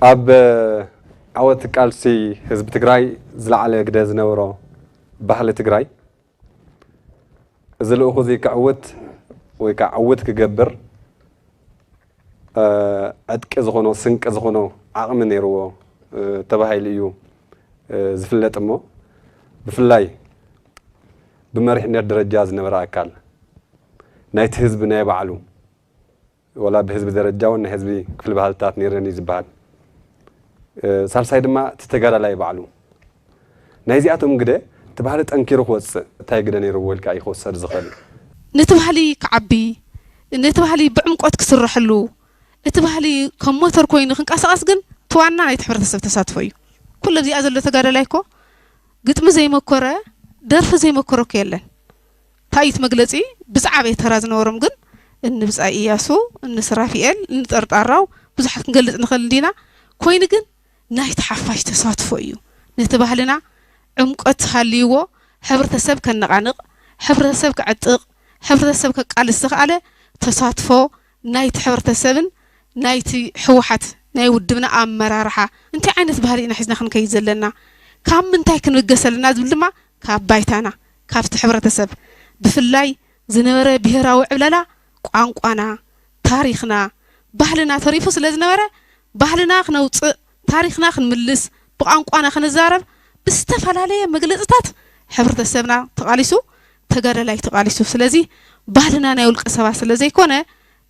ኣብ ዓወት ቃልሲ ህዝቢ ትግራይ ዝለዓለ ግደ ዝነበሮ ባህሊ ትግራይ፣ እዚ ልኡኹ እዚ ክዕውት ወይ ከዓ ዕውት ክገብር ዕጥቂ ዝኾኖ፣ ስንቂ ዝኾኖ ዓቕሚ ነይርዎ ተባሂሉ እዩ ዝፍለጥ። እሞ ብፍላይ ብመሪሕነት ደረጃ ዝነበረ ኣካል ናይቲ ህዝቢ ናይ ባዕሉ፣ ወላ ብህዝቢ ደረጃ እውን ናይ ህዝቢ ክፍሊ ባህልታት ነይረን እዩ ዝበሃል። ሳልሳይ ድማ እቲ ተጋዳላይ ባዕሉ። ናይዚኣቶም ግደ እቲ ባህሊ ጠንኪሩ ክወፅእ እንታይ ግደ ነይርዎ ኢልካ እዩ ክወሰድ ዝኽእል? ነቲ ባህሊ ክዓቢ፣ ነቲ ባህሊ ብዕምቆት ክስረሐሉ፣ እቲ ባህሊ ከም ሞተር ኮይኑ ክንቀሳቐስ ግን እቲ ዋና ናይቲ ሕብረተሰብ ተሳትፎ እዩ። ኩሉ ኣብዚኣ ዘሎ ተጋዳላይ እኮ ግጥሚ ዘይመኮረ፣ ደርፊ ዘይመኮረ እኮ የለን። እንታይ እዩ እቲ መግለፂ? ብዝዓበየ ተራ ዝነበሮም ግን እኒ ብፃይ እያሱ፣ እኒ ስራፊኤል፣ እኒ ጠርጣራው ብዙሓት ክንገልፅ ንኽእል እንዲና። ኮይኑ ግን ናይቲ ሓፋሽ ተሳትፎ እዩ ነቲ ባህልና ዕምቆት ሃልይዎ ሕብረተሰብ ከነቓንቕ፣ ሕብረተሰብ ከዕጥቕ፣ ሕብረተሰብ ከቃልስ ዝኸኣለ ተሳትፎ ናይቲ ሕብረተሰብን ናይቲ ህወሓት ናይ ውድብና ኣመራርሓ። እንታይ ዓይነት ባህሊ ኢና ሒዝና ክንከይድ ዘለና? ካብ ምንታይ ክንብገስ ኣለና ዝብል ድማ ካብ ባይታና፣ ካብቲ ሕብረተሰብ ብፍላይ ዝነበረ ብሄራዊ ዕብለላ ቋንቋና፣ ታሪኽና፣ ባህልና ተሪፉ ስለ ዝነበረ ባህልና ክነውፅእ፣ ታሪኽና ክንምልስ፣ ብቋንቋና ክንዛረብ ብዝተፈላለየ መግለፅታት ሕብረተሰብና ተቓሊሱ፣ ተጋዳላይ ተቓሊሱ። ስለዚ ባህልና ናይ ውልቀ ሰባት ስለ ዘይኮነ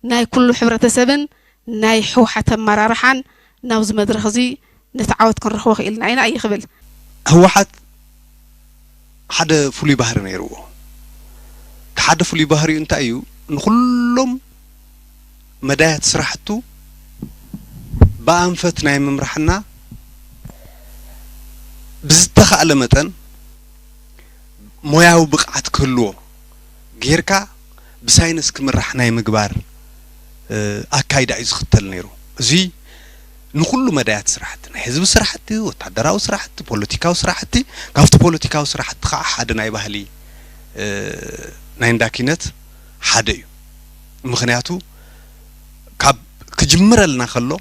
ናይ ኩሉ ሕብረተሰብን ናይ ህወሓት ኣመራርሓን ናብዚ መድረኽ እዚ ነቲ ዓወት ክንረኽቦ ክኢልና ኢና እየ ክብል። ህወሓት ሓደ ፍሉይ ባህሪ ነይርዎ። እቲ ሓደ ፍሉይ ባህሪኡ እንታይ እዩ? ንኹሎም መዳያት ስራሕቱ ብኣንፈት ናይ ምምራሕና ብዝተኻእለ መጠን ሞያዊ ብቕዓት ክህልዎ ጌርካ ብሳይንስ ክምራሕ ናይ ምግባር ኣካይዳ እዩ ዝኽተል ነይሩ። እዚ ንኹሉ መዳያት ስራሕቲ፣ ናይ ህዝቢ ስራሕቲ፣ ወታደራዊ ስራሕቲ፣ ፖለቲካዊ ስራሕቲ፣ ካብቲ ፖለቲካዊ ስራሕቲ ከዓ ሓደ ናይ ባህሊ ናይ እንዳ ኪነት ሓደ እዩ። ምኽንያቱ ካብ ክጅምረልና ከሎ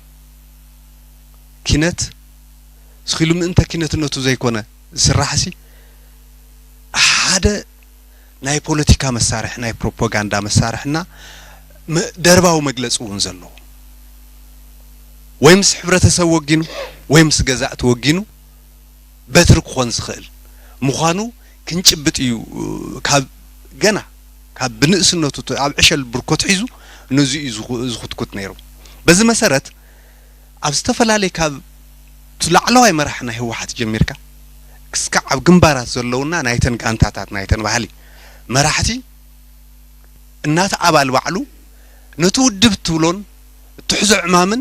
ኪነት ስኺሉ ምእንተ ኪነትነቱ ዘይኮነ ዝስራሕሲ ሓደ ናይ ፖለቲካ መሳርሒ፣ ናይ ፕሮፓጋንዳ መሳርሕና ደርባዊ መግለፂ እውን ዘለዎ ወይ ምስ ሕብረተሰብ ወጊኑ ወይ ምስ ገዛእቲ ወጊኑ በትሪ ክኾን ዝኽእል ምዃኑ ክንጭብጥ እዩ። ካብ ገና ካብ ብንእስነቱ ኣብ ዕሸል ብርኮት ሒዙ ነዚ እዩ ዝኹትኩት ነይሩ። በዚ መሰረት ኣብ ዝተፈላለየ ካብ እቲ ላዕለዋይ መራሒ ናይ ህወሓት ጀሚርካ ክስካዕ ኣብ ግንባራት ዘለውና ናይተን ጋንታታት ናይተን ባህሊ መራሕቲ እናተ ኣባል ባዕሉ ነቲ ውድብ ትብሎን እትሕዞ ዕማምን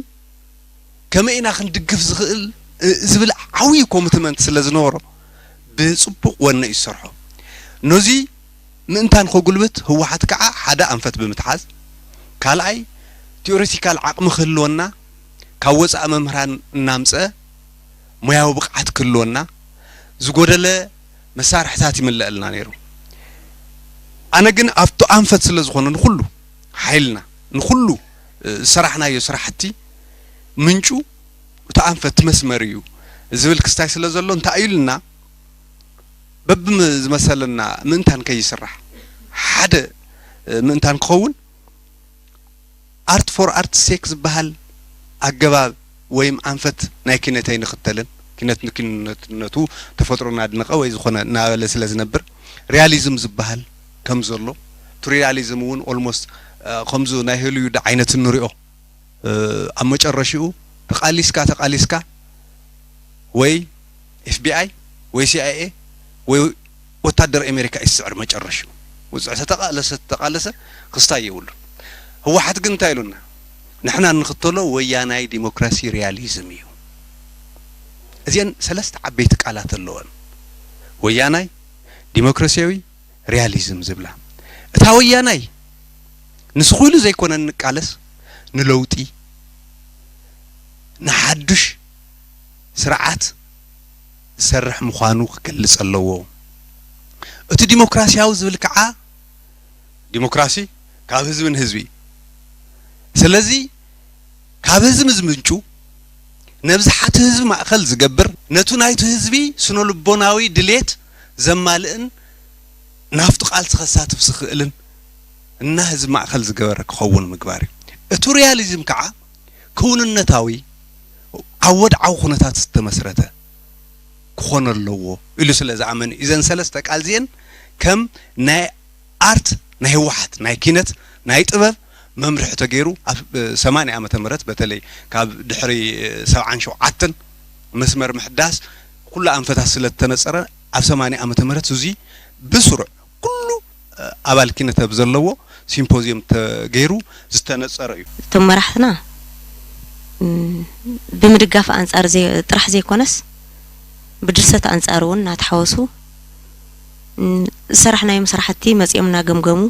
ከመይ ኢና ክንድግፍ ዝኽእል ዝብል ዓብዪ ኮሚትመንት ስለ ዝነበሮ ብፅቡቕ ወነ እዩ ዝሰርሖ። ነዚ ምእንታን ከጉልብት ህወሓት ከዓ ሓደ ኣንፈት ብምትሓዝ ካልኣይ ቲኦሬቲካል ዓቕሚ ክህልወና ካብ ወፃኢ መምህራን እናምፀ ሞያዊ ብቕዓት ክህልወና ዝጎደለ መሳርሕታት ይምለኣልና ነይሩ። ኣነ ግን ኣብቲ ኣንፈት ስለ ዝኾነ ንኹሉ ሓይልና ንኹሉ ዝሰራሕናዮ ስራሕቲ ምንጩ እቲ ኣንፈት መስመር እዩ ዝብል ክስታይ ስለ ዘሎ እንታይ ኢሉና በብዝመሰለና ምእንታን ከይስራሕ ሓደ ምእንታን ክኸውን ኣርት ፎር ኣርት ሴክ ዝበሃል ኣገባብ ወይም ኣንፈት ናይ ኪነት ኣይንኽተልን። ኪነት ንኪነትነቱ ተፈጥሮ እናድነቐ ወይ ዝኾነ እናበለ ስለ ዝነብር ሪያሊዝም ዝበሃል ከም ዘሎ እቲ ሪያሊዝም እውን ኦልሞስት ከምዚ ናይ ሆሊውድ ዓይነት ንሪኦ ኣብ መጨረሽኡ ተቓሊስካ ተቓሊስካ ወይ ኤፍቢኣይ ወይ ሲኣይኤ ወይ ወታደር ኣሜሪካ እዩ ዝስዕር መጨረሽኡ። ውፅዕ ተተቓለሰ ተተቓለሰ ክስታይ የብሉን። ህወሓት ግን እንታይ ኢሉና? ንሕና እንኽተሎ ወያናይ ዲሞክራሲ ሪያሊዝም እዩ። እዚአን ሰለስተ ዓበይቲ ቃላት ኣለወን። ወያናይ፣ ዲሞክራሲያዊ፣ ሪያሊዝም ዝብላ። እታ ወያናይ ንስኹ ኢሉ ዘይኮነ እንቃለስ ንለውጢ ንሓዱሽ ስርዓት ዝሰርሕ ምዃኑ ክገልፅ ኣለዎ። እቲ ዲሞክራሲያዊ ዝብል ከዓ ዲሞክራሲ ካብ ህዝቢ ንህዝቢ እዩ። ስለዚ ካብ ህዝቢ ዝምንጩ ነብዝሓ እቲ ህዝቢ ማእኸል ዝገብር፣ ነቱ ናይቲ ህዝቢ ስነ ልቦናዊ ድሌት ዘማልእን ናብቲ ቃልሲ ከሳትፍ ዝኽእልን እና ህዝቢ ማእኸል ዝገበረ ክኸውን ምግባር እዩ። እቱ ሪያሊዝም ከዓ ክውንነታዊ፣ ኣብ ወድዓዊ ኩነታት ዝተመስረተ ክኾን ኣለዎ ኢሉ ስለ ዝኣመን እዩ። እዘን ሰለስተ ቃል እዚአን ከም ናይ ኣርት፣ ናይ ህወሓት፣ ናይ ኪነት፣ ናይ ጥበብ መምርሒ ተገይሩ ኣብ ሰማንያ ዓመተ ምህረት፣ በተለይ ካብ ድሕሪ ሰብዓን ሸውዓተን መስመር ምሕዳስ ኩሉ ኣንፈታት ስለ ዝተነፀረ፣ ኣብ ሰማንያ ዓመተ ምህረት እዚ ብስሩዕ ኩሉ ኣባል ኪነት ኣብ ዘለዎ ሲምፖዚየም ተገይሩ ዝተነፀረ እዩ። እቶም መራሕትና፣ እም፣ ብምድጋፍ ኣንጻር ዘይ-፣ ጥራሕ ዘይኮነስ፣ ብድርሰት ኣንጻር እውን እናተሓወሱ፣ እም፣ ዝሰራሕናዮም ስራሕቲ መጺኦም እናገምገሙ፣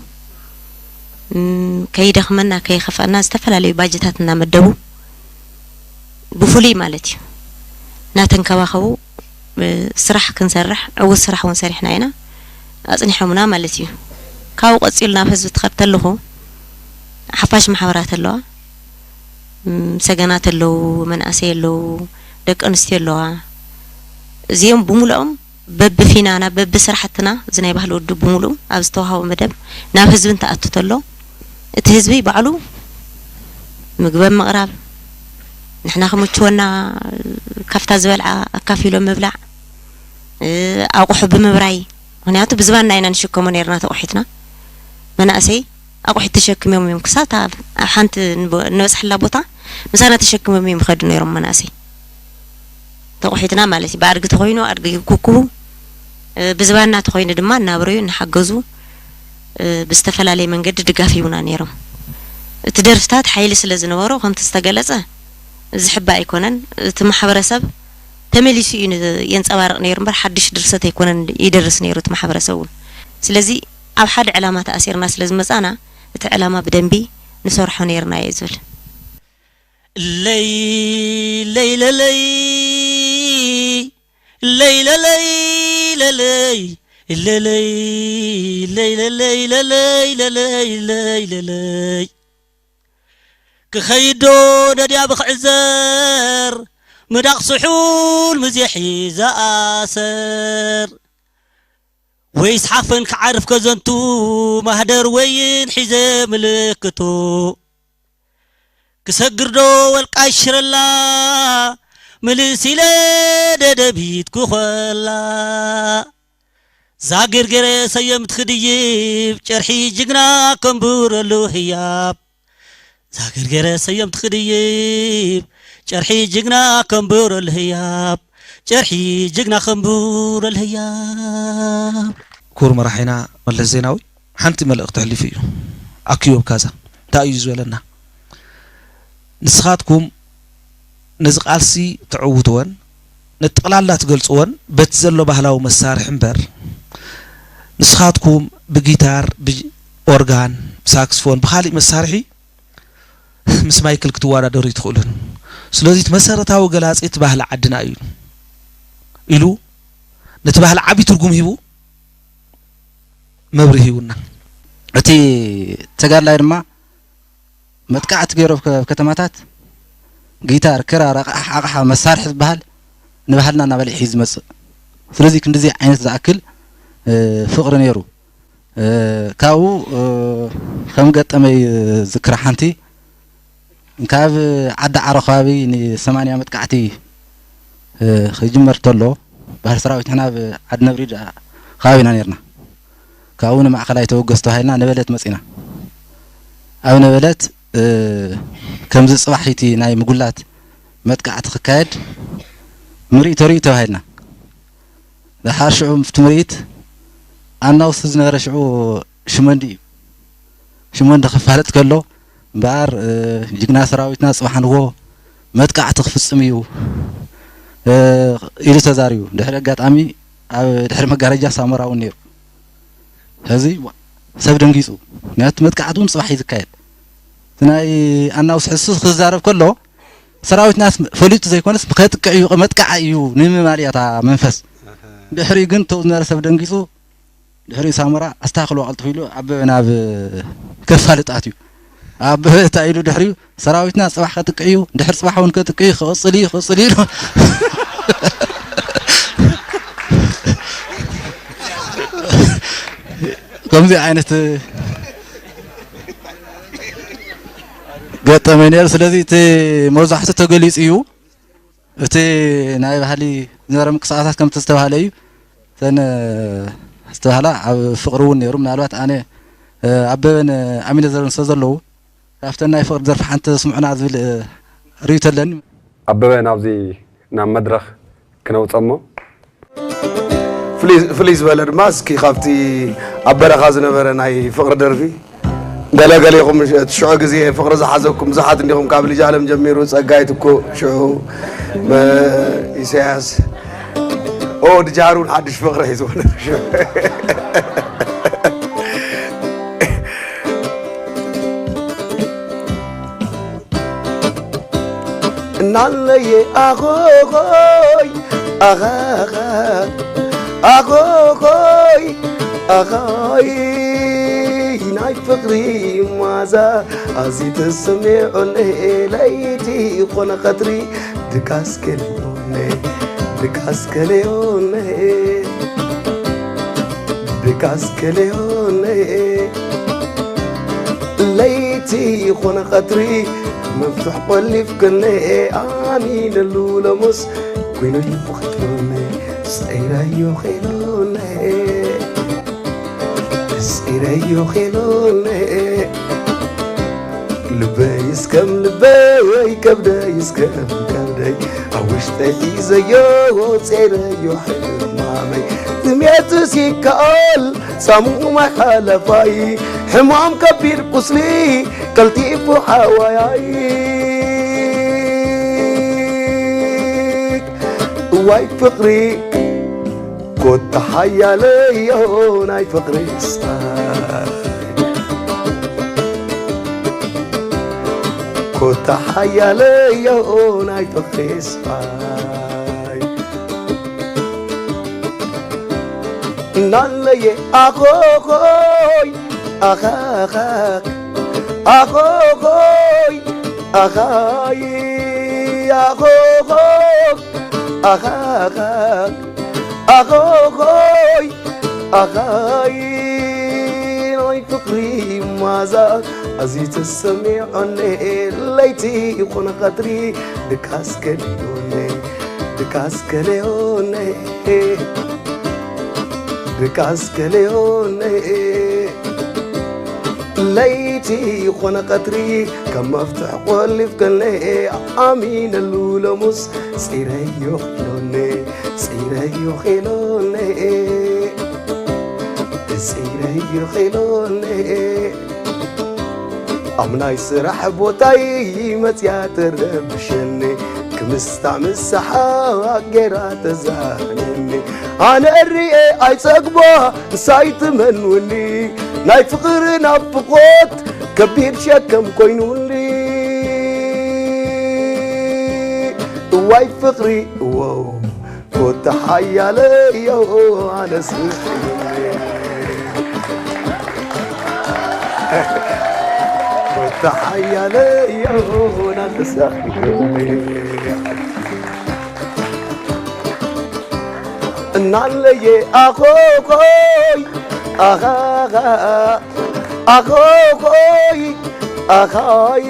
እም፣ ከይደኽመና ከይኸፍአና ዝተፈላለዩ ባጀታት እናመደቡ፣ ብፍሉይ ማለት እዩ፣ እናተንከባኸቡ፣ እ፣ ስራሕ ክንሰርሕ፣ ዕዉት ስራሕ እውን ሰሪሕና ኢና፣ ኣጽኒሖምና ማለት እዩ። ካብኡ ቀጺሉ ናብ ህዝቢ ትኸድ ተለኹ፣ ሓፋሽ ማሕበራት ኣለዋ፣ እም፣ ሰገናት ኣለዉ፣ መናእሰይ ኣለዉ፣ ደቂ ኣንስትዮ ኣለዋ። እዚኦም ብምሉኦም በብፊናና፣ በብስራሕትና፣ እዚ ናይ ባህሊ ውድብ ብምሉኡ ኣብ ዝተዋህቦ መደብ ናብ ህዝቢ እንትኣቱ ተሎ፣ እቲ ህዝቢ ባዕሉ ምግቢ ኣብ ምቕራብ፣ ንሕና ክምችወና ካብታ ዝበልዓ ኣካፊሎም ምብላዕ፣ እ፣ ኣቑሑ ብምብራይ፣ ምኽንያቱ ብዝባና ኢና ንሽከሞ ነይርና ተቑሒትና። መናእሰይ ኣቑሒት ተሸክሞም እዮም፣ ክሳብ ኣብ፣ ኣብ ሓንቲ ንበ-፣ ንበጽሓላ ቦታ ምሳና ተሸክሞም እዮም ይኸዱ ነይሮም መናእሰይ። ተቑሒትና ማለት እዩ። ብኣድጊ ተኾይኑ ኣድጊ ክኩቡ፣ እ፣ ብዝባና ተኾይኑ ድማ እናብረዩ እናሓገዙ፣ እ፣ ብዝተፈላለየ መንገዲ ድጋፍ ሂቡና ነይሮም። እቲ ደርፍታት ሓይሊ ስለ ዝነበሮ፣ ከምቲ ዝተገለጸ፣ ዝሕባእ ኣይኮነን። እቲ ማሕበረሰብ ተመሊሱ እዩ ን-፣ የንጸባርቕ ነይሩ እምበር፣ ሓድሽ ድርሰት ኣይኮነን ይደርስ ነይሩ እቲ ማሕበረሰብ እውን። ስለዚ፣ ኣብ ሓደ ዕላማ ተኣሲርና ስለ ዝመጻና፣ እቲ ዕላማ ብደንቢ ንሰርሖ ነይርና እየ ዝብል። ለይ ለይ ለለይ፣ ለይ ለለይ ለለይ፣ ለለይ ለይ ለለይ፣ ለለይ ለለይ ለለይ። ክኸይዶ ነድያ ብኽዕዘር፣ ምዳቕ ስሑል ምዜሕ ዝኣሰር። ወይስ ሓፈን ክዓርፍ ከዘንቱ፣ ማህደር ወይን ሒዘ ምልክቱ። ክሰግርዶ ወልቃይ ሽረላ፣ ምልስ ኢለ ደደቢት ክኾላ። ዛግርገረ ሰየምት ክድይብ፣ ጨርሒ ጅግና ከንብረሉ ህያብ። ዛግርገረ ሰየምት ክድይብ፣ ጨርሒ ጅግና ከንብረሉ ህያብ። ጨርሒ ጅግና ከንብረሉ ህያብ። ክቡር መራሒና መለስ ዜናዊ ሓንቲ መልእኽቲ ኣሕሊፉ እዩ። ኣክዮ ካዛ እንታይ እዩ ዝበለና? ንስኻትኩም ነዚ ቃልሲ ትዕውትወን፣ ነጠቕላላ ትገልጽወን በቲ ዘሎ ባህላዊ መሳርሒ እምበር፣ ንስኻትኩም ብጊታር፣ ብኦርጋን፣ ብሳክስፎን፣ ብኻሊእ መሳርሒ ምስ ማይክል ክትወዳደሩ ኣይትኽእሉን። ስለዚ እቲ መሰረታዊ ገላጺ እቲ ባህሊ ዓድና እዩ ኢሉ ነቲ ባህሊ ዓቢ ትርጉም ሂቡ መብርሂ ሂቡና። እቲ ተጋድላይ ድማ መጥቃዕቲ ገይሩ ኣብ ከ-፣ ኣብ ከተማታት ጊታር፣ ክራር፣ ኣቕሓ፣ ኣቕሓ መሳርሒ ዝበሃል ንባህልና እናበልዐ እዩ ዝመጽእ። ስለዚ ክንድዚ ዓይነት ዝኣክል፣ እ፣ ፍቕሪ ነይሩ። እ፣ ካብኡ፣ እ፣ ከም ገጠመይ ዝክራ ሓንቲ፣ ካብ ዓዲ ዓሮ ከባቢ ንሰማንያ መጥቃዕቲ፣ እ፣ ክጅመር ተሎ፣ ባህር ሰራዊት ንሕና ኣብ ዓዲ ነብሪድ ከባቢ ኢና ነርና። ካብኡ ንማእኸላይ ተወገስ ተባሂልና ነበለት መጺና። ኣብ ነበለት፣ እ፣ ከምዚ ጽባሕ እቲ ናይ ምጉላት መጥቃዕቲ ክካየድ ምርኢት ተርእዩ ተባሂልና። ደሓር ሽዑ ምፍቲ ምርኢት ኣናውስ ዝነበረ ሽዑ ሽመንዲ እዩ። ሽመንዲ ክፋለጥ ከሎ እምበኣር፣ እ፣ ጅግና ሰራዊትና ጽባሕ ንግሆ መጥቃዕቲ ክፍጽም እዩ፣ እ፣ ኢሉ ተዛሪቡ። ድሕሪ ኣጋጣሚ ኣብ ድሕሪ መጋረጃ ሳሞራ እውን ነይሩ። ሕዚ ሰብ ደንጊጹ። ምክንያቱ መጥቃዕቲ እውን ጽባሕ እዩ ዝካየድ። እቲ ናይ ኣናውስ ሕሱስ ክዛረብ ከሎ ሰራዊትና ፈሊጡ ዘይኮነስ ከጥቅዕ እዩ፣ መጥቃዓ እዩ ንምባል እያ እታ መንፈስ። ድሕሪኡ ግን እተው ዝነበረ ሰብ ደንጊጹ፣ ድሕሪኡ ሳሞራ ኣስተኻኽልዎ ቀልጥፉ ኢሉ ኣበበ ናብ ከፋልጥ ኣትዩ። ኣበበ እንታይ ኢሉ ድሕሪኡ፣ ሰራዊትና ጽባሕ ከጥቅዕ እዩ፣ ድሕሪ ጽባሕ እውን ከጥቅዕ እዩ፣ ክቕጽል እዩ፣ ክቕጽል እዩ ኢሉ። ከምዚ ዓይነት ገጠመ ነይሩ። ስለዚ እቲ መብዛሕቱ ተገሊጹ እዩ። እቲ ናይ ባህሊ ዝነበረ ምንቅስቃሳት ከምቲ ዝተባህለ እዩ። እተን ዝተባህላ ኣብ ፍቕሪ እውን ነይሩ። ምናልባት ኣነ፣ ኣበበን ኣሚነዘርን ስለ ዘለዉ፣ ካብተን ናይ ፍቕሪ ደርፊ ሓንቲ ስምዑና ዝብል ርእይቶ ኣለኒ። ኣበበ ናብዚ ናብ መድረኽ ክነውፀሞ። ፍልይ ዝበለ ድማ እስኪ ካብቲ ኣብ በረኻ ዝነበረ ናይ ፍቕሪ ደርፊ ገለገሌኹም እቲ ሽዑ ግዜ ፍቕሪ ዝሓዘኩም ብዙሓት እንዲኹም ካብ ልጅ ኣለም ጀሚሩ ጸጋይ ትኩእ ሽዑ ኢሳያስ ኦ ድጃር እውን ሓድሽ ፍቕሪ ሒዝዎ ነይሩ ሽዑ እናለየ ኣኾኾይ ኣኻኻ ኣኾኾይ ኣኻይ ናይ ፍቕሪ ማዛ ኣዚ ተሰሚዑኒ ለይቲ ይኾነ ቐትሪ ድቃስ ከለዮነ ድቃስ ከለዮነ ድቃስ ከለዮነ ለይቲ ይኾነ ቐትሪ መፍትሕ ቆሊፍክኒ ኣሚነሉ ሎሙስ ኮይነዮ ኸይሎኒ ጸይረዮ ኸይሎኒ ጸይረዮ ኸይሎኒ ልበይ እስከም ልበይ ከብደይ እስከም ከብደይ ኣብ ውሽጠይ ሒዘዮ ጸይረዮ ሕማመይ ጥሜትስ ይከኣል ሳሙኡ ማይ ሓለፋይ ሕማም ከቢድ ቁስሊ ቀልጢፉ ሓዋያይ እዋይ ፍቕሪ ኮታ ሓያለዮ ናይ ፍቕሪ ስቓይ ኮታ ሓያለዮ ናይ ፍቕሪ ስቓይ እናለየ ኣኾኾይ ኣኻኻክ ኣኾኾይ ኣኻይ ኣኾኾክ ኣኻኻክ ኣኾኾይ ኣኻይ ናይ ፍቕሪ ማዛ ኣዚ ተሰሚዖኒ ለይቲ ይኹን ቐትሪ ድቃስ ከለዮኒ ድቃስ ከለዮኒ ድቃስ ከለዮኒ ለይቲ ይኾነ ቐትሪ ከም መፍትሕ ቆሊፍክኒ ኣሚነሉ ሎሙስ ጺረዮ ኺሎኒ ጺረዮ ኺሎኒ ጺረዮ ኺሎኒ ኣብ ናይ ስራሕ ቦታይ መጽያ ትረብሸኒ ክምስታ ምሳሓ ገይራ ተዛንኒ ኣነ እሪኤ ኣይጸግባ ንሳይ ትመንውኒ ናይ ፍቕሪ ናፍቖት ከቢድ ሸከም ኮይኑኒ እዋይ ፍቕሪ እዎ ኮታ ሓያለዮ ኣነስ ኮታ ሓያለዮ ኣነስ እናለየ ኣኾኾይ ኣኻኻ ኣኾኾይ ኣኻይ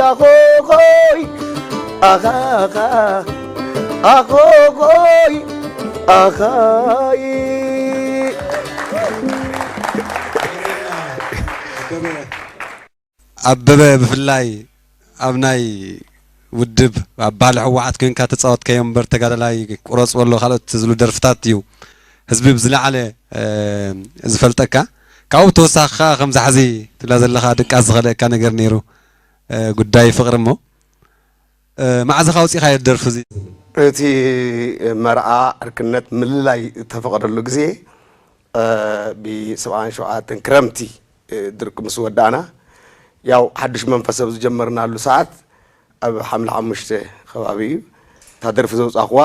ኣኾኾይ ኣኻኻ ኣኾኾይ ኣኻይ ኣበበ ብፍላይ ኣብ ናይ ውድብ ኣብ ባህሊ ህወሓት ኮይንካ ተፃወትካዮ እምበር ተጋዳላይ ቁረፅ በሎ ካልኦት ዝብሉ ደርፍታት እዩ ህዝቢ ብዝለዓለ ዝፈልጠካ። ካብኡ ብተወሳኺ ከዓ ከምዛ ሕዚ ትብላ ዘለኻ ድቃስ ዝኸለአካ ነገር ነይሩ ጉዳይ ፍቕሪ እሞ መዓዝ ኢኻ ኣውፂእኻዮ ደርፊ እዚ? እቲ መርዓ ዕርክነት ምልላይ እተፈቐደሉ ግዜ ብሰብዓን ሸውዓተን ክረምቲ ድርቂ ምስ ወዳእና ያው ሓድሽ መንፈስ ኣብ ዝጀመርናሉ ሰዓት ኣብ ሓምለ ሓሙሽተ ከባቢ እዩ እታ ደርፊ ዘውፃእኽዋ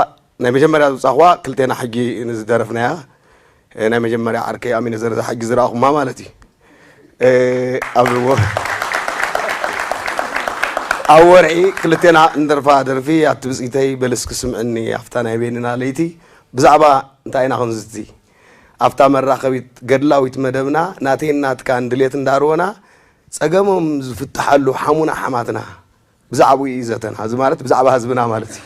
ናይ መጀመርያ ዘውፃእኽዋ ክልቴና ሕጂ ንዝደረፍናያ ናይ መጀመርያ ዓርከይ ኣሚነ ዘረዛ ሕጂ ዝረኣኹማ ማለት እዩ ኣብ ኣብ ወርሒ ክልቴና እንደርፋ ደርፊ ኣቲ ብፅኢተይ በልስኪ ስምዕኒ ኣፍታ ናይ ቤንና ለይቲ ብዛዕባ እንታይ ኢና ክንዝቲ? ኣፍታ መራኸቢት ገድላዊት መደብና ናተይን ናትካን ድሌት እንዳርወና ጸገሞም ዝፍትሓሉ ሓሙና ሓማትና ብዛዕባኡ እዩ ዘተና። እዚ ማለት ብዛዕባ ህዝብና ማለት እዩ።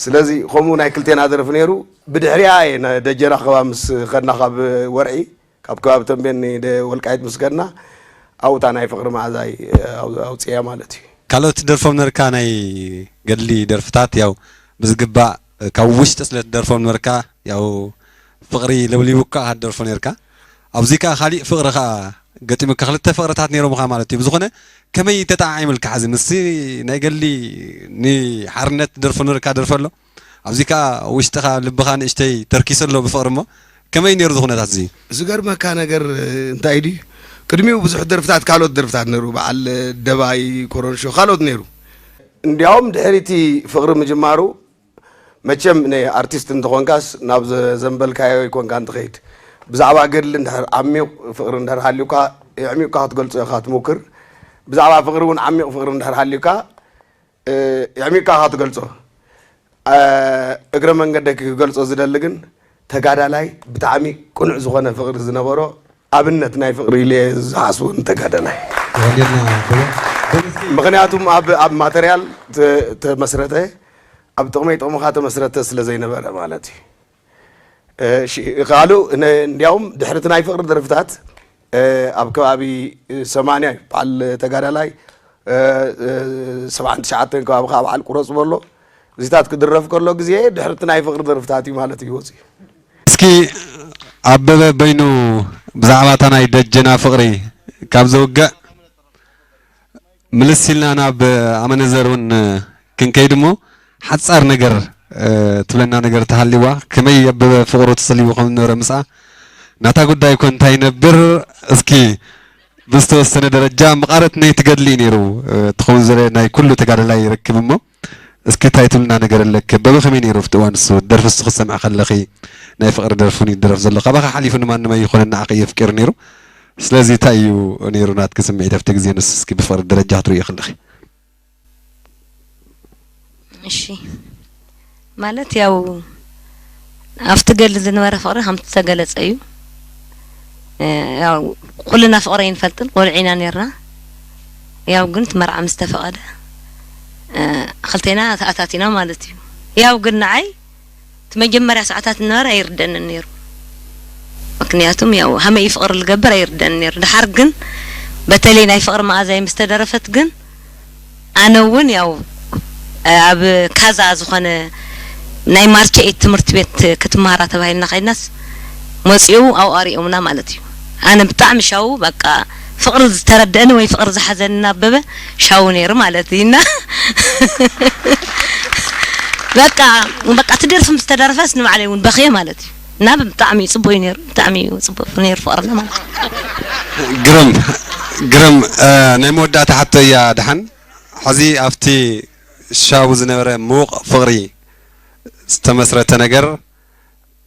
ስለዚ ከምኡ ናይ ክልቴና ደርፊ ነይሩ። ብድሕሪኣ እየ ደጀና ከባቢ ምስ ከድና ካብ ወርሒ ካብ ከባቢ ተንቤን ወልቃይት ምስ ከድና ኣብኡ እታ ናይ ፍቕሪ መኣዛይ ኣውፅእያ ማለት እዩ። ካልኦት ትደርፎም ነርካ ናይ ገድሊ ደርፍታት ያው ብዝግባእ ካብ ውሽጢ ስለ ትደርፎም ነርካ ያው ፍቕሪ ለብሊቡካ ኢኻ ትደርፎ ነርካ። ኣብዚ ከኣ ካሊእ ፍቕሪ ከኣ ገጢሙካ ክልተ ፍቕርታት ነይሮምኻ ማለት እዩ። ብዝኾነ ከመይ ተጠዓዒምልካ ሕዚ ምስቲ ናይ ገድሊ ንሓርነት ትደርፎ ነርካ ደርፈ ኣሎ? ኣብዚ ከኣ ውሽጥኻ ልብኻ ንእሽተይ ተርኪሱ ኣሎ ብፍቕሪ እሞ ከመይ ነይሩ እዚ ኩነታት እዚ? ዝገርመካ ነገር እንታይ ድዩ? ቅድሚኡ ብዙሕ ደርፍታት ካልኦት ደርፍታት ነይሩ በዓል ደባይ ኮረንሾ ካልኦት ነይሩ። እንዲያውም ድሕሪቲ ፍቕሪ ምጅማሩ መቸም ናይ ኣርቲስት እንተኾንካስ ናብ ዘንበልካዮ ይኮንካ እንትኸይድ ብዛዕባ ገድሊ እንድሕር ዓሚቕ ፍቕሪ እንድሕር ሃልዩካ የዕሚቕካ ክትገልጾ ኢኻ ትሞክር። ብዛዕባ ፍቕሪ እውን ዓሚቕ ፍቕሪ እንድሕር ሃልዩካ የዕሚቕካ ኢኻ ትገልጾ። እግረ መንገደይ ክገልጾ ዝደሊ ግን ተጋዳላይ ብጣዕሚ ቅኑዕ ዝኾነ ፍቕሪ ዝነበሮ ኣብነት ናይ ፍቕሪ ኢለ ዝሓስቦ ንተጋዳላይ። ምክንያቱም ኣብ ኣብ ማተርያል ተመስረተ ኣብ ጥቕመይ ጥቕምኻ ተመስረተ ስለ ዘይነበረ ማለት እዩ። ካልኡ እንዲያውም ድሕርቲ ናይ ፍቕሪ ደርፍታት ኣብ ከባቢ ሰማንያ እዩ በዓል ተጋዳላይ ሰብዓን ትሽዓተን ከባቢ ከዓ በዓል ቁረፅ በሎ እዚታት ክድረፍ ከሎ ግዜ ድሕርቲ ናይ ፍቕሪ ደርፍታት እዩ ማለት እዩ ወፂኡ። እስኪ ኣበበ በይኑ ብዛዕባ እታ ናይ ደጀና ፍቕሪ ካብ ዘውግዕ ምልስ ኢልና ናብ ኣመነዘር እውን ክንከይድ እሞ ሓፃር ነገር ትብለና ነገር ተሃልይዋ ከመይ ኣበበ ፍቕሩ ተሰሊቡ ከም ዝነበረ ምስኣ ናታ ጉዳይ እኮ እንታይ ይነብር እስኪ ብዝተወሰነ ደረጃ መቓረት ናይ ትገድሊ እዩ ነይሩ ትኸውን ዘለ ናይ ኩሉ ተጋደላይ ይረክብ እሞ እስኪ እንታይ ትብልና ነገር ኣለክ ኣበበ ከመይ ነይሩ ኣብቲ እዋን እሱ ደርፊ እሱ ክሰምዕ ከለኺ ናይ ፍቕሪ ደርፊ እውን ይደረፍ ዘሎ ካባኻ ሓሊፉ ንማንም ኣይኾነን ንዓኺ እዩ ኣፍቂሩ ነይሩ ስለዚ እንታይ እዩ ነይሩ ናትኪ ስምዒት ኣብቲ ግዜ ንሱ እስኪ ብፍቕሪ ደረጃ ክትርእዮ ከለኺ እሺ ማለት ያው ኣብቲ ገድሊ ዝነበረ ፍቕሪ ከምቲ ዝተገለፀ እዩ። ያው ኩልና ፍቕሪ ኣይንፈልጥን ቆልዑ ኢና ነይርና። ያው ግን እቲ መርዓ ምስ ተፈቐደ ክልቴና ተኣታቲና ማለት እዩ። ያው ግን ንዓይ እቲ መጀመርያ ሰዓታት ዝነበረ ኣይርደንን ነይሩ። ምክንያቱም ያው ሃመይ ፍቕሪ ልገብር ኣይርደን ነይሩ ድሓር ግን በተለይ ናይ ፍቕሪ መኣዛይ ምስ ተደረፈት ግን ኣነ እውን ያው ኣብ ካዛ ዝኾነ ናይ ማርቸ ኤት ትምህርቲ ቤት ክትመሃራ ተባሂልና ከይድናስ መፂኡ ኣብኡ ኣሪኦምና ማለት እዩ ኣነ ብጣዕሚ ሻው በቃ ፍቕሪ ዝተረደአኒ ወይ ፍቕሪ ዝሓዘኒ እናበበ ሻው ነይሩ ማለት እዩ እና በቃ በቃ እቲ ደርፊ ምስ ተደረፈስ ንባዕለይ እውን በኽየ ማለት እዩ እና ብጣዕሚ እዩ ፅቡቅ እዩ ነይሩ ብጣዕሚ እዩ ፅቡቅ ነይሩ ፍቕርና ማለት እዩ ግርም ግርም ናይ መወዳእታ ሕቶ እያ ደሓን ሕዚ ኣብቲ ሻቡ ዝነበረ ምዉቕ ፍቕሪ ዝተመስረተ ነገር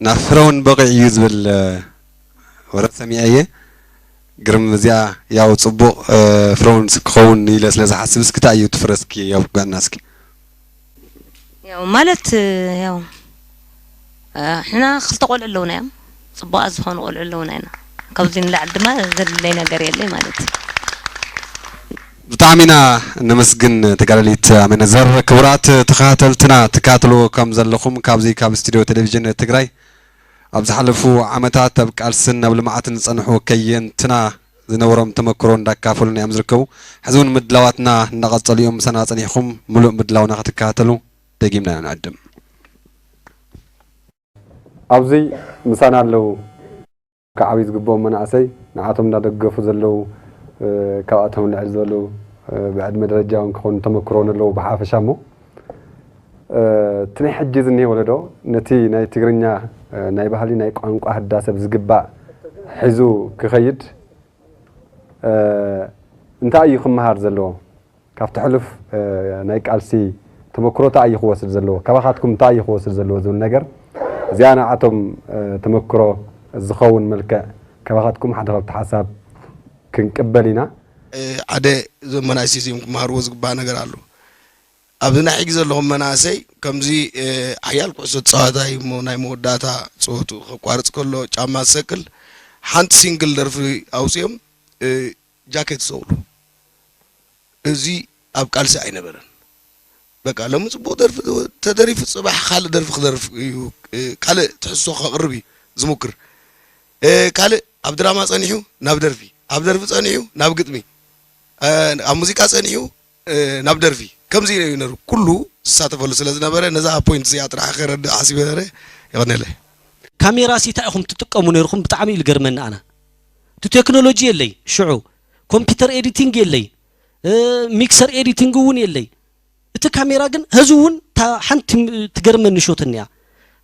ናብ ፍረውን በቒዑ እዩ ዝብል ወረ ሰሚዐ እየ ግርም እዚኣ ያው ፅቡቕ ፍረውን ክኸውን ኢለ ስለ ዝሓስብ እስኪ እንታይ እዩ እቲ ፍረ እስኪ የብቅዐና እስኪ ያው ማለት ያው ሕና ክልተ ቆልዑ ኣለውና እዮም ፅቡቓት ዝኾኑ ቆልዑ ኣለውና ኢና ካብዚ ንላዕሊ ድማ ዘድለይ ነገር የለይ ማለት እዩ ብጣዕሚ ኢና ነመስግን ተጋዳሊት ኣመነዘር ክቡራት ተኸታተልትና ትከታተልዎ ከም ዘለኹም ካብዚ ካብ ስቱድዮ ቴሌቪዥን ትግራይ ኣብ ዝሓለፉ ዓመታት ኣብ ቃልስን ኣብ ልምዓትን ዝፀንሑ ከየንትና ዝነበሮም ተመክሮ እንዳካፈሉና እዮም ዝርከቡ። ሕዚ እውን ምድላዋትና እንዳቐፀሉ እዮም ምሳና ፀኒሕኹም ምሉእ ምድላውና ክትከታተሉ ደጊምና ኢና ንዕድም። ኣብዚ ምሳና ኣለዉ ክዓብዩ ዝግብኦም መናእሰይ ንዓቶም እንዳደገፉ ዘለዉ ካብኣቶም ልዕል ዝበሉ ብዕድመ ደረጃ እውን ክኾኑ ተመክሮ ዘለዉ ብሓፈሻ እሞ እቲ ናይ ሕጂ ዝኒሀ ወለዶ ነቲ ናይ ትግርኛ ናይ ባህሊ ናይ ቋንቋ ህዳሰ ብዝግባእ ሒዙ ክኸይድ እንታይ እዩ ክመሃር ዘለዎ? ካብቲ ሕሉፍ ናይ ቃልሲ ተመክሮ እንታይ እዩ ክወስድ ዘለዎ? ካባኻትኩም እንታይ እዩ ክወስድ ዘለዎ ዝብል ነገር እዚኣ ንዓቶም ተመክሮ ዝኸውን መልክዕ ካባኻትኩም ሓደ ክልተ ሓሳብ ክንቅበል ኢና። ሓደ እዞም መናእሰይ እዚኦም ክመሃርዎ ዝግባእ ነገር ኣሎ። ኣብዚ ናይ ሕጂ ዘለኹም መናእሰይ ከምዚ ሓያል ኩዕሶ ተፃዋታይ እሞ ናይ መወዳእታ ፀወቱ ከቋርፅ ከሎ ጫማ ዝሰቅል ሓንቲ ሲንግል ደርፊ ኣውፅኦም ጃኬት ዝሰቕሉ። እዚ ኣብ ቃልሲ ኣይነበረን። በቃ ሎሚ ፅቡቕ ደርፊ ተደሪፉ ፅባሕ ካልእ ደርፊ ክደርፍ እዩ። ካልእ ትሕዝቶ ከቕርብ እዩ ዝሙክር። ካልእ ኣብ ድራማ ፀኒሑ ናብ ደርፊ፣ ኣብ ደርፊ ፀኒሑ ናብ ግጥሚ፣ ኣብ ሙዚቃ ፀኒሑ ናብ ደርፊ፣ ከምዚ እዩ ነይሩ። ኩሉ ዝሳተፈሉ ስለ ዝነበረ ነዛ ፖይንት እዚኣ ጥራሕ ከረድእ ሓሲበ ነረ። የቐነለ። ካሜራ ሲ እንታይ ኢኹም ትጥቀሙ ነይርኹም? ብጣዕሚ እዩ ዝገርመኒ ኣነ። እቲ ቴክኖሎጂ የለይ ሽዑ፣ ኮምፒውተር ኤዲቲንግ የለይ፣ ሚክሰር ኤዲቲንግ እውን የለይ። እቲ ካሜራ ግን ሀዚ እውን ሓንቲ ትገርመኒ ሾት እኒኣ።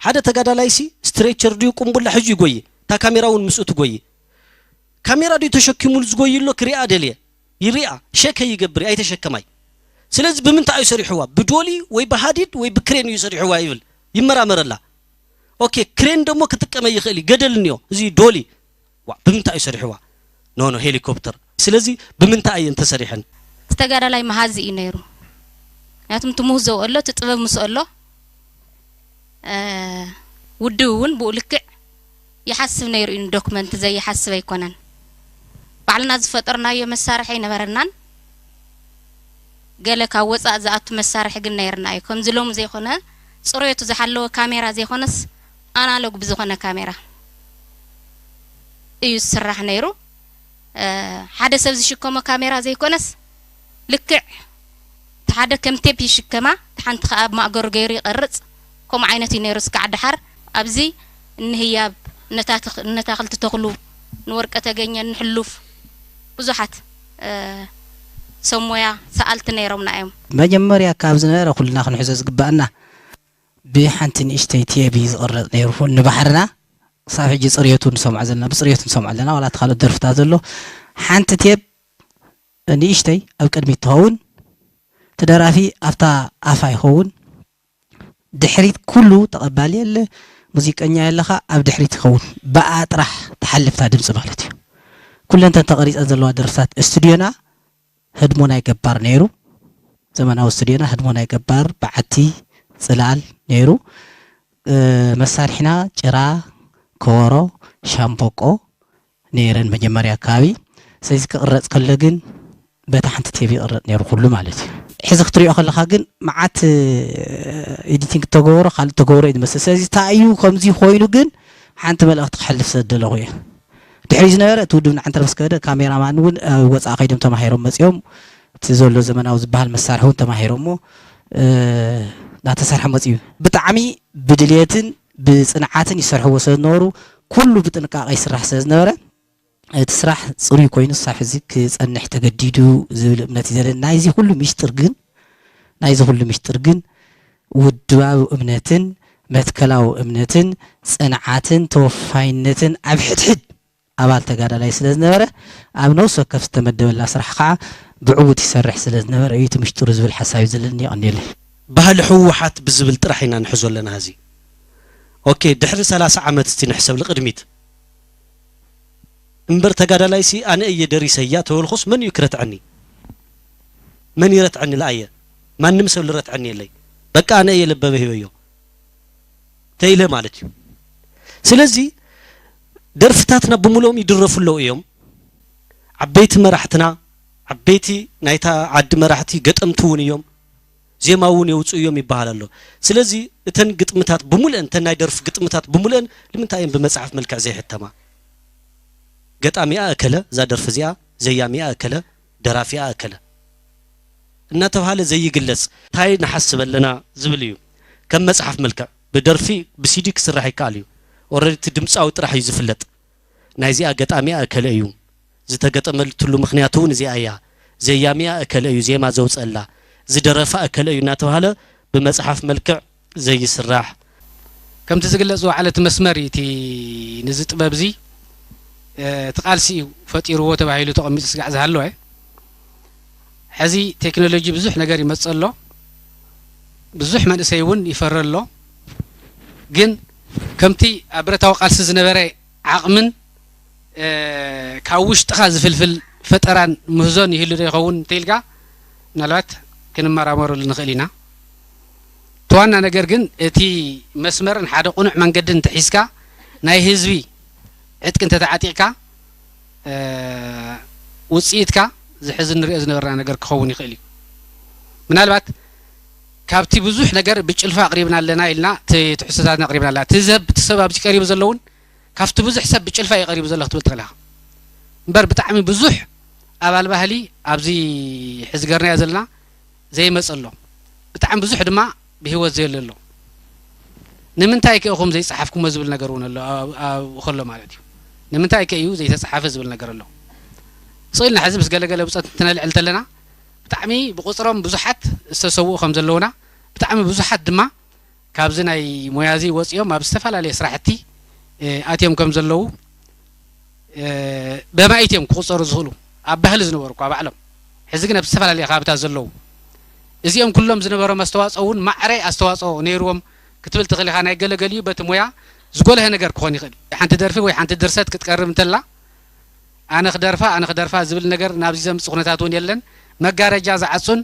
ሓደ ተጋዳላይ ሲ ስትሬቸር ድዩ ቁምቡላ ሒዙ ይጎይ፣ እታ ካሜራ እውን ምስኡ ትጎይ። ካሜራ ድዩ ተሸኪሙሉ ዝጎይ ኣሎ ክሪኣ ደልየ። ይሪኣ ሸከ ይገብር ኣይተሸከማይ። ስለዚ ብምንታይ እዩ ሰሪሕዋ? ብዶሊ ወይ ብሃዲድ ወይ ብክሬን እዩ ሰሪሕዋ ይብል። ይመራመረላ። ኦኬ ክሬን ደሞ ክጥቀመ ይኽእል እዩ። ገደል እኒኦ እዚ ዶሊ። ዋ ብምንታይ እዩ ሰሪሕዋ? ኖ ኖ ሄሊኮፕተር። ስለዚ ብምንታይ እየን ተሰሪሐን? ዝተጋዳላይ መሃዚ እዩ ነይሩ። ምክንያቱም እቲ ምህዞ ኣሎ፣ እቲ ጥበብ ምስኡ ኣሎ። ውድብ እውን ብኡ ልክዕ ይሓስብ ነይሩ እዩ ንዶክመንት ዘይሓስብ ኣይኮነን ባዕልና ዝፈጠርናዮ መሳርሒ ኣይነበረናን ገለ ካብ ወፃእ ዝኣቱ መሳርሒ ግን ነይርና እዩ ከምዚ ሎሚ ዘይኮነ ፅሬቱ ዝሓለወ ካሜራ ዘይኮነስ ኣናሎግ ብዝኾነ ካሜራ እዩ ዝስራሕ ነይሩ ሓደ ሰብ ዝሽከሞ ካሜራ ዘይኮነስ ልክዕ እቲ ሓደ ከም ቴፕ ይሽከማ፣ እቲ ሓንቲ ከኣ ኣብ ማእገሩ ገይሩ ይቐርጽ። ከምኡ ዓይነት እዩ ነይሩ እስካዕ ደሓር ኣብዚ እንህያብ፣ እነታትኽ፣ እነታኽልቲ ተኽሉ፣ ንወርቀ ተገኘ፣ ንሕሉፍ ብዙሓት ሰብ ሞያ ሰኣልቲ ነይሮምና እዮም። መጀመርያ ካብ ዝነበረ ኩልና ክንሕዞ ዝግባኣና ብሓንቲ ንእሽተይ ቴብ እዩ ዝቕረጽ ነይሩ ንባሕርና። ክሳብ ሕጂ ጽርየቱ ንሰምዖ ዘለና፣ ብጽርየቱ ንሰምዖ ኣለና፣ ዋላ እቲ ካልኦት ደርፍታት ዘሎ ሓንቲ ቴብ ንእሽተይ ኣብ ቅድሚት ትኸውን፣ እቲ ደራፊ ኣብታ ኣፋ ይኸውን፣ ድሕሪት ኩሉ ተቐባሊ የለ፣ ሙዚቀኛ የለኻ፣ ኣብ ድሕሪት ይኸውን፣ ብኣ ጥራሕ ትሓልፍ እታ ድምጺ ማለት እዩ። ኩለን እተን ተቐሪጸን ዘለዋ ደርፍታት ስቱድዮና ህድሞ ናይ ገባር ነይሩ፣ ዘመናዊ ስቱድዮና ህድሞ ናይ ገባር በዓቲ ጽላል ነይሩ፣ መሳርሒና ጭራ፣ ከበሮ፣ ሻምበቆ፣ ነይረን መጀመርያ ኣከባቢ። ስለዚ ክቕረፅ ከሎ ግን በታ ሓንቲ ቴብ ይቕረፅ ነይሩ ኩሉ ማለት እዩ። ሕዚ ክትሪኦ ከለኻ ግን መዓት ኤዲቲንግ ተገበሮ ካልእ ተገበሮ እዩ ዝመስል። ስለዚ እንታይ እዩ ከምዚ ኮይኑ ግን ሓንቲ መልእኽቲ ክሕልፍ ስለ ዝደለኹ እየ። ድሕሪ ዝነበረ እቲ ውድብ ንዓንተር ምስ ከደ ካሜራማን እውን ኣብ ወፃኢ ከይዶም ተማሂሮም መፂኦም እቲ ዘሎ ዘመናዊ ዝበሃል መሳርሒ እውን ተማሂሮሞ እናተሰርሐ መፂኡ። ብጣዕሚ ብድልየትን ብፅንዓትን ይሰርሕዎ ስለ ዝነበሩ ኩሉ ብጥንቃቐ ይስራሕ ስለ ዝነበረ እቲ ስራሕ ፅሩይ ኮይኑ ክሳብ ሕዚ ክፀንሕ ተገዲዱ ዝብል እምነት እዩ ዘለኒ። ናይዚ ኩሉ ሚስጥር ግን ናይዚ ኩሉ ሚስጥር ግን ውድባዊ እምነትን መትከላዊ እምነትን ፅንዓትን ተወፋይነትን ኣብ ሕድሕድ ኣባል ተጋዳላይ ስለ ዝነበረ ኣብ ነብሲ ወከፍ ዝተመደበላ ስራሕ ከዓ ብዕዉት ይሰርሕ ስለ ዝነበረ እዩ እቲ ምሽጥሩ ዝብል ሓሳብ እዩ ዘለኒ። የቐንየለይ። ባህሊ ህወሓት ብዝብል ጥራሕ ኢና ንሕዞ ኣለና ሕዚ። ኦኬ ድሕሪ ሰላሳ ዓመት እስቲ ንሕሰብ ልቕድሚት። እምበር ተጋዳላይሲ ኣነ እየ ደሪሰያ ተበልኩስ መን እዩ ክረትዐኒ? መን ይረትዐኒ ለኣየ? ማንም ሰብ ልረትዐኒ የለይ። በቃ ኣነ እየ ለበበ ሂበዮ ተይለ ማለት እዩ። ስለዚ ደርፍታትና ብምልኦም ይድረፉ ኣለዉ እዮም። ዓበይቲ መራሕትና ዓበይቲ ናይታ ዓዲ መራሕቲ ገጠምቲ እውን እዮም። ዜማ እውን የውፅኡ እዮም ይበሃል ኣሎ። ስለዚ እተን ግጥምታት ብምልአን እተን ናይ ደርፊ ግጥምታት ብምልአን ንምንታይ እየን ብመፅሓፍ መልክዕ ዘይሕተማ? ገጣሚኣ እከለ እዛ ደርፊ እዚኣ፣ ዘያሚኣ እከለ፣ ደራፊኣ እከለ እናተብሃለ ዘይግለፅ እንታይ ንሓስብ ኣለና ዝብል እዩ። ከም መፅሓፍ መልክዕ ብደርፊ ብሲዲ ክስራሕ ይከኣል እዩ። ኦረዲ እቲ ድምፃዊ ጥራሕ እዩ ዝፍለጥ። ናይዚኣ ገጣሚኣ እከለ እዩ፣ ዝተገጠመትሉ ምኽንያት እውን እዚኣ እያ፣ ዘያሚኣ እከለ እዩ ዜማ ዘውፀላ፣ ዝደረፋ እከለ እዩ እናተብሃለ ብመፅሓፍ መልክዕ ዘይስራሕ። ከምቲ ዝግለፅ ዝወዓለ እቲ መስመር እዩ እቲ ንዚ ጥበብ እዚ እቲ ቃልሲ እዩ ፈጢርዎ ተባሂሉ ተቐሚጡ ስጋዕ ዝሃለወ። ሕዚ ቴክኖሎጂ ብዙሕ ነገር ይመፅእ ኣሎ፣ ብዙሕ መንእሰይ እውን ይፈሪ ኣሎ። ግን ከምቲ ኣብ ብረታዊ ቃልሲ ዝነበረ ዓቕምን ካብ ውሽጥኻ ዝፍልፍል ፈጠራን ምህዞን ይህሉ ዶ ይኸውን እንተኢልካ ምናልባት ክንመራመረሉ ንኽእል ኢና። ዋና ነገር ግን እቲ መስመርን ሓደ ቁኑዕ መንገድን እንተሒዝካ ናይ ህዝቢ ዕጥቂ እንተተዓጢቕካ ውፅኢትካ ዝሕዚ ንሪኦ ዝነበርና ነገር ክኸውን ይኽእል እዩ። ምናልባት ካብቲ ብዙሕ ነገር ብጭልፋ ኣቕሪብና ኣለና ኢልና ትሕዝቶታትና ኣቕሪብና ኣለና። እቲ ሰብ እቲ ሰብ ኣብዚ ቀሪቡ ዘለውን ካብቲ ብዙሕ ሰብ ብጭልፋ እዩ ቀሪቡ ዘሎ ክትብል ትኽእል ኢኻ። እምበር ብጣዕሚ ብዙሕ ኣባል ባህሊ ኣብዚ ሕዚ ገርናዮ ዘለና ዘይመፀ ኣሎ። ብጣዕሚ ብዙሕ ድማ ብህይወት ዘየለ ኣሎ። ንምንታይ ከ ኢኹም ዘይፀሓፍኩሞ ዝብል ነገር እውን ኣሎ ኣብኡ ከሎ ማለት እዩ። ንምንታይ ከ እዩ ዘይተፀሓፈ ዝብል ነገር ኣሎ። ስቕ ኢልና ሕዚ ምስ ገለገለ ብፆት እንትነልዕል እንተለና ብጣዕሚ ብቁፅሮም ብዙሓት ዝተሰውኡ ከም ዘለውና ብጣዕሚ ብዙሓት ድማ ካብዚ ናይ ሞያ እዚ ወፂኦም ኣብ ዝተፈላለየ ስራሕቲ ኣትዮም ከም ዘለዉ በማኢት እዮም ክቁፀሩ ዝኽእሉ ኣብ ባህሊ ዝነበሩ እኳ ባዕሎም ሕዚ ግን ኣብ ዝተፈላለየ ከባብታት ዘለዉ እዚኦም ኩሎም ዝነበሮም ኣስተዋፅኦ እውን ማዕረ ኣስተዋፅኦ ነይርዎም ክትብል ትኽእል ኢኻ። ናይ ገለገሊኡ በቲ ሞያ ዝጎለሀ ነገር ክኾን ይኽእል። ሓንቲ ደርፊ ወይ ሓንቲ ድርሰት ክትቀርብ እንተላ ኣነ ክደርፋ ኣነ ክደርፋ ዝብል ነገር ናብዚ ዘምፅእ ኩነታት እውን የለን። መጋረጃ ዝዓፁን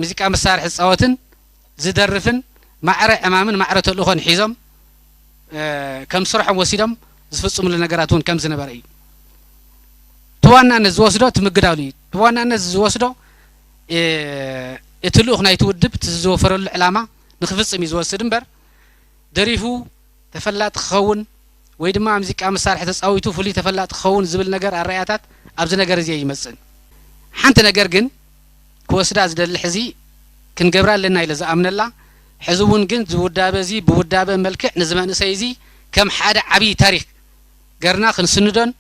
ሙዚቃ መሳርሒ ዝፃወትን ዝደርፍን ማዕረ ዕማምን ማዕረ ተልእኾን ሒዞም ከም ስርሖም ወሲዶም ዝፍፅምሉ ነገራት እውን ከም ዝነበረ እዩ። እቲ ዋናነት ዝወስዶ እቲ ምግዳሉ እዩ። እቲ ዋናነት ዝወስዶ እቲ ልኡኽ ናይቲ ውድብ እቲ ዝወፈረሉ ዕላማ ንክፍፅም እዩ ዝወስድ እምበር ደሪፉ ተፈላጢ ክኸውን ወይ ድማ ሙዚቃ መሳርሒ ተፃዊቱ ፍሉይ ተፈላጢ ክኸውን ዝብል ነገር ኣረኣእያታት ኣብዚ ነገር እዚ ኣይመፅእን። ሓንቲ ነገር ግን ክወስዳ ዝደሊ ሕዚ ክንገብራ ኣለና ኢለ ዝኣምነላ ሕዚ እውን ግን ዝውዳበ እዚ ብውዳበ መልክዕ ንዚ መንእሰይ እዚ ከም ሓደ ዓብዪ ታሪክ ገርና ክንስንዶን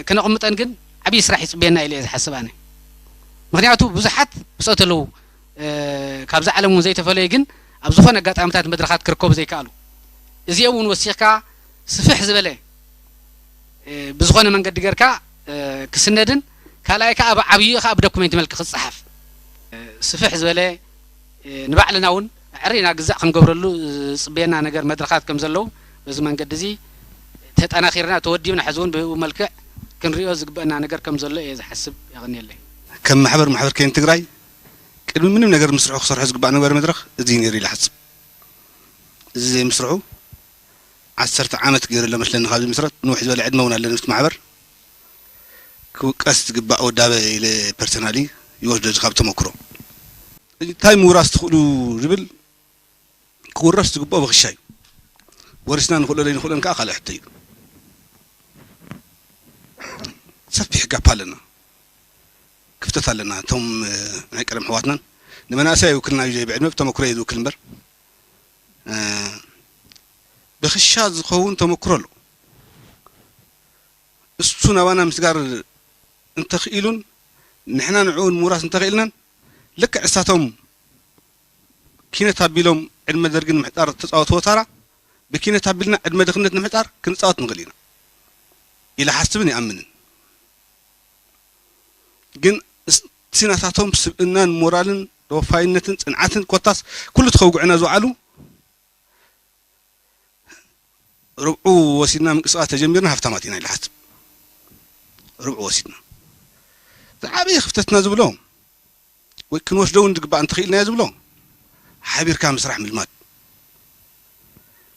ክነቕምጠን ግን ዓብዪ ስራሕ ይፅበየና ኢለ እየ ዝሓስብ ኣነ። ምክንያቱ ብዙሓት ብፆት ኣለዉ ካብዛ ዓለም እውን ዘይተፈለዩ ግን ኣብ ዝኾነ ኣጋጣሚታት መድረኻት ክርከቡ ዘይከኣሉ እዚኦም እውን ወሲኽካ ስፍሕ ዝበለ ብዝኾነ መንገዲ ጌርካ ክስነድን ካልኣይ ከዓ ኣብ ዓብዩ ከዓ ብዶኩሜንት መልክ ክፀሓፍ ስፍሕ ዝበለ ንባዕልና እውን ኣዕሪና ግዛእ ክንገብረሉ ዝፅበየና ነገር መድረኻት ከም ዘለዉ በዚ መንገዲ እዚ ተጠናኺርና ተወዲብና ሕዚ እውን ብኡ መልክዕ ክንሪኦ ዝግበአና ነገር ከም ዘሎ እየ ዝሓስብ። የቐንየለይ። ከም ማሕበር ማሕበር ኬን ትግራይ ቅድሚ ምንም ነገር ምስርሑ ክሰርሖ ዝግባእ ነበረ መድረኽ እዚ ነይሩ ኢለ ሓስብ። እዚ ዘይምስርሑ ዓሰርተ ዓመት ገይሩ ኣሎ መስለኒ ካብ ዝምስረት ንውሕ ዝበለ ዕድመ እውን ኣለኒ ምስቲ ማሕበር ክውቀስ ዝግባእ ወዳበ ኢለ ፐርሰናሊ ይወስዶ እዚ ካብ ተመክሮ። እንታይ ምውራስ ትኽእሉ ዝብል ክውረስ ዝግብኦ ብክሻ እዩ። ወሪስና ንኽእሎ ዘይንኽእሎን ከዓ ካልእ ሕቶ እዩ። ሰፊሕ ጋፕ ኣለና፣ ክፍተት ኣለና። እቶም ናይ ቀደም ኣሕዋትናን ንመናእሰይ ኣይውክልና እዩ ብዕድመ ብተመክሮ እየ ዝውክል እምበር ብክሻ ዝኸውን ተመክሮ ኣሎ። እሱ ናባና ምስጋር እንተኽኢሉን ንሕና ንዕኡ ንምውራስ እንተኽኢልናን ልክዕ እሳቶም ኪነት ኣቢሎም ዕድመ ደርጊ ንምሕፃር ዝተፃወትዎ ታራ ብኪነት ኣቢልና ዕድመ ድኽነት ንምሕፃር ክንፃወት ንኽእል ኢና ኢለ ሓስብን ይኣምንን። ግን እቲ ናታቶም ስብእናን ሞራልን ተወፋይነትን ፅንዓትን ኮታስ ኩሉ ተኸውግዕና ዝውዓሉ ርብዑ ወሲድና ምንቅስቃስ ተጀሚርና ሃፍታማት ኢና ኢለ ሓስብ። ርብዑ ወሲድና ዝዓበየ ክፍተትና ዝብሎ ወይ ክንወስዶ እውን ዝግባእ እንተኽኢልናዮ ዝብሎ ሓቢርካ ምስራሕ ምልማድ።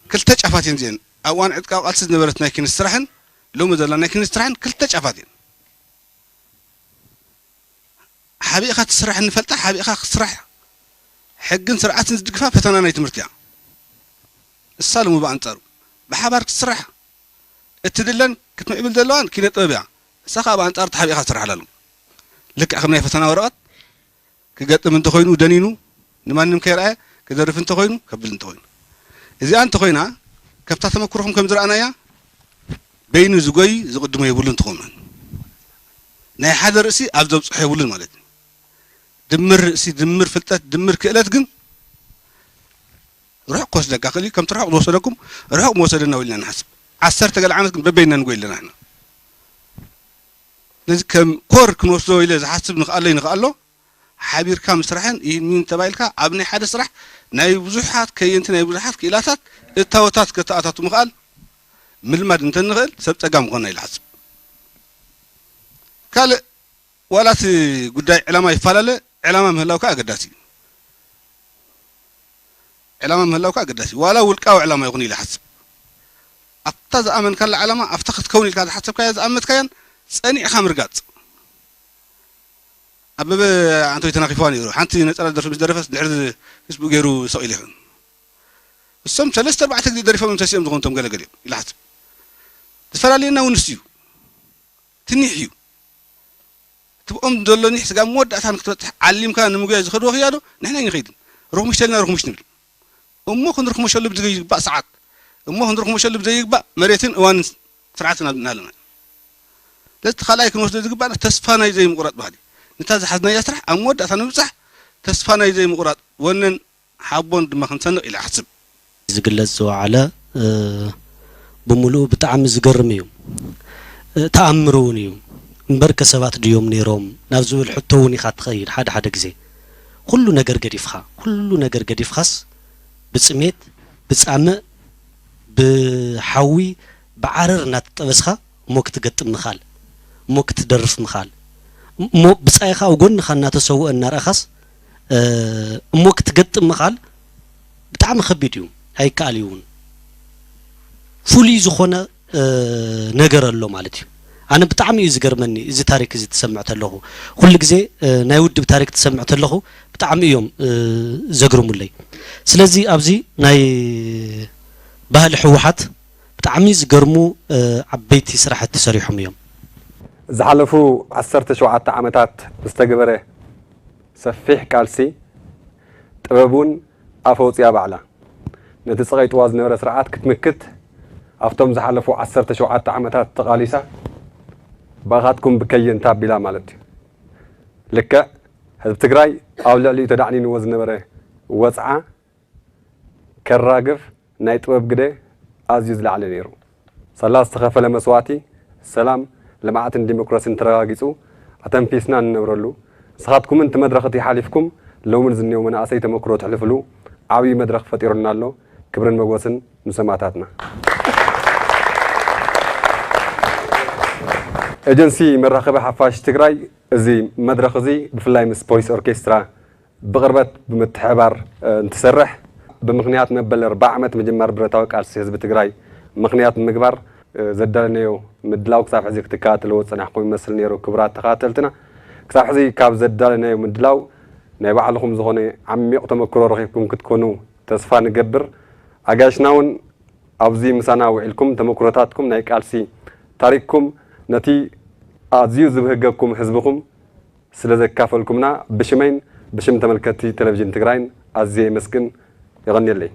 ክልተ ጫፋት እየን እዚአን። ኣብ እዋን ዕጥቃዊ ቃልሲ ዝነበረት ናይ ኪነት ስራሕን ሎሚ ዘላ ናይ ኪነት ስራሕን ክልተ ጫፋት እየን። ሓቢእኻ ትስራሕ እንፈልጣ ሓቢእኻ ክትስራሕ ሕግን ስርዓትን ዝድግፋ ፈተና ናይ ትምህርቲ እያ። እሳ ሎሚ ብኣንጻሩ ብሓባር ክትስራሕ እትድለን ክትምዕብል ዘለዋን ኪነ ጥበብ እያ። እሳ ከዓ ብኣንጻር ተሓቢእኻ ትስራሕ ኣላሉ። ልክዕ ከም ናይ ፈተና ወረቐት ክገጥም እንተኾይኑ ደኒኑ ንማንም ከይረኣየ ክደርፍ እንተኾይኑ ከብል እንተኾይኑ እዚኣ እንተኾይና ከብታ ተመክሮኹም ከም ዝረኣናያ በይኑ ዝጎይ ዝቕድሞ የብሉን ትኾኑ ናይ ሓደ ርእሲ ኣብ ዘብፅሖ የብሉን ማለት እዩ። ድምር ርእሲ ድምር ፍልጠት ድምር ክእለት ግን ርሑቕ ክወስደካ ክእል ከምቲ ርሑቕ ዝወሰደኩም ርሑቕ መወሰደና ኢልና ንሓስብ። ዓሰርተ ገለ ዓመት ግን በበይና ንጎይ ኣለና ሕና ነዚ ከም ኮር ክንወስዶ ኢለ ዝሓስብ ንኽኣሎ ይንኽኣሎ ሓቢርካ ምስራሕን ይህን ሚን ተባሂልካ ኣብ ናይ ሓደ ስራሕ ናይ ብዙሓት ከየንቲ ናይ ብዙሓት ክኢላታት እታወታት ከተኣታቱ ምኽኣል ምልማድ እንተንኽእል ሰብ ፀጋ ምኾንና ኢለ ሓስብ። ካልእ ዋላ እቲ ጉዳይ ዕላማ ይፈላለ ዕላማ ምህላው ከዓ ኣገዳሲ እዩ። ዕላማ ምህላው ከዓ ኣገዳሲ እዩ። ዋላ ውልቃዊ ዕላማ ይኹን ኢለ ይሓስብ። ኣብታ ዝኣመንካላ ዕላማ፣ ኣብታ ክትከውን ኢልካ ዝሓሰብካያ ዝኣመትካያን ጸኒዕካ ምርጋጽ። ኣበበ ኣንቶይ ተናኺፍዋ ነይሩ። ሓንቲ ነጸላ ደርፊ ምስ ደረፈስ ድሕሪ ፌስቡክ ገይሩ ሰቕ ኢሉ ይኸውን። እሶም ሰለስተ ኣርባዕተ ግዜ ደሪፎም እዮም ተሲኦም ዝኾኑ እቶም ገለገሊኦም ኢለ ይሓስብ። ዝፈላልየና እውን ንሱ እዩ። ትኒሕ እዩ። እቲ ብኦም ዘሎ ኒሕ ስጋብ መወዳእታ ንክትበጽሕ ዓሊምካ ንምጉያይ ዝኸድዎ ክያዶ ንሕና ኣይንኸይድን። ርኹምሽ ተልና ርኹምሽ ንብል። እሞ ክንርኹመሸሉ ብዝግባእ ሰዓት፣ እሞ ክንርኹመሸሉ ብዘይግባእ መሬትን እዋንን ስርዓትን ኣብ-፣ እናለና። ስለዚ እቲ ካልኣይ ክንወስዶ ዝግባእና ተስፋ ናይ ዘይምቑራጽ ባህሊ። ነታ ዝሓዝናያ ስራሕ ኣብ መወዳእታ ንምብጻሕ ተስፋ ናይ ዘይምቑራጽ ወነን ሓቦን ድማ ክንሰንቕ ኢለ እሓስብ። ዝግለጽ ዝወዓለ፣ እ፣ ብምሉኡ ብጣዕሚ ዝገርም እዩ። እ፣ ተኣምር እውን እዩ። እምበርከ ሰባት ድዮም ነይሮም ናብ ዝብል ሕቶ እውን ኢኻ ትኸይድ ሓደ ሓደ ግዜ። ኩሉ ነገር ገዲፍኻ፣ ኩሉ ነገር ገዲፍኻስ ብጽሜት፣ ብጻምእ፣ ብሓዊ፣ ብዓረር እናተጠበስኻ እሞ ክትገጥም ምኻል፣ እሞ ክትደርፍ ምኻል፣ እሞ ብጻይኻ ኣብ ጎንኻ እናተሰውአ እናረኣኻስ፣ እ፣ እሞ ክትገጥም ምኻል ብጣዕሚ ከቢድ እዩ፣ ኣይከኣል እዩ እውን። ፍሉይ ዝኾነ፣ እ፣ ነገር ኣሎ ማለት እዩ። ኣነ ብጣዕሚ እዩ ዝገርመኒ እዚ ታሪክ እዚ ትሰምዕ ተለኹ። ኩሉ ግዜ፣ እ፣ ናይ ውድብ ታሪክ ትሰምዕ ተለኹ ብጣዕሚ እዮም፣ እ፣ ዘግርሙለይ። ስለዚ ኣብዚ ናይ ባህሊ ህወሓት ብጣዕሚ ዝገርሙ፣ እ፣ ዓበይቲ ስራሕቲ ሰሪሖም እዮም። ዝሓለፉ ዓሰርተ ሸውዓተ ዓመታት ብዝተገበረ ሰፊሕ ቃልሲ ጥበብ እውን ኣፈ ኣውጺኣ ባዕላ ነቲ ጸቒጥዋ ዝነበረ ስርዓት ክትምክት ኣብቶም ዝሓለፉ ዓሰርተ ሸውዓተ ዓመታት ተቓሊሳ ብኣኻትኩም ብከየንታ ኣቢላ ማለት እዩ። ልክዕ ህዝቢ ትግራይ ኣብ ልዕሊኡ ተዳዕኒንዎ ዝነበረ ወጽዓ ከራግፍ ናይ ጥበብ ግደ ኣዝዩ ዝለዓለ ነይሩ። ሳላ ዝተኸፈለ መስዋእቲ ሰላም፣ ልምዓትን ዲሞክራሲን ተረጋጊጹ ኣተንፊስና እንነብረሉ፣ ንስኻትኩምን እቲ መድረኽ እቲ ሓሊፍኩም ሎሚ ንዝኔው መናእሰይ ተመክሮ ተሕልፍሉ ዓብዪ መድረኽ ፈጢሩልና ኣሎ። ክብርን መጎስን ንሰማእታትና። ኤጀንሲ መራኸቢ ሓፋሽ ትግራይ እዚ መድረኽ እዚ ብፍላይ ምስ ፖሊስ ኦርኬስትራ ብቕርበት ብምትሕባር እንትሰርሕ ብምኽንያት መበል ኣርባዓ ዓመት ምጅማር ብረታዊ ቃልሲ ህዝቢ ትግራይ ምኽንያት ብምግባር ዘዳለናዮ ምድላው ክሳብ ሕዚ ክትከታተልዎ ዝፀናሕኩም ይመስል ነይሩ። ክቡራት ተኸታተልትና ክሳብ ሕዚ ካብ ዘዳለናዮ ምድላው ናይ ባዕልኹም ዝኾነ ዓሚቕ ተመክሮ ረኺብኩም ክትኮኑ ተስፋ ንገብር። ኣጋይሽና እውን ኣብዚ ምሳና ውዒልኩም ተመክሮታትኩም ናይ ቃልሲ ታሪክኩም ነቲ ኣዝዩ ዝብህገኩም ህዝብኹም ስለ ዘካፈልኩምና ብሽመይን ብሽም ተመልከትቲ ቴሌቪዥን ትግራይን ኣዝየ የመስግን። የቐንየለይ።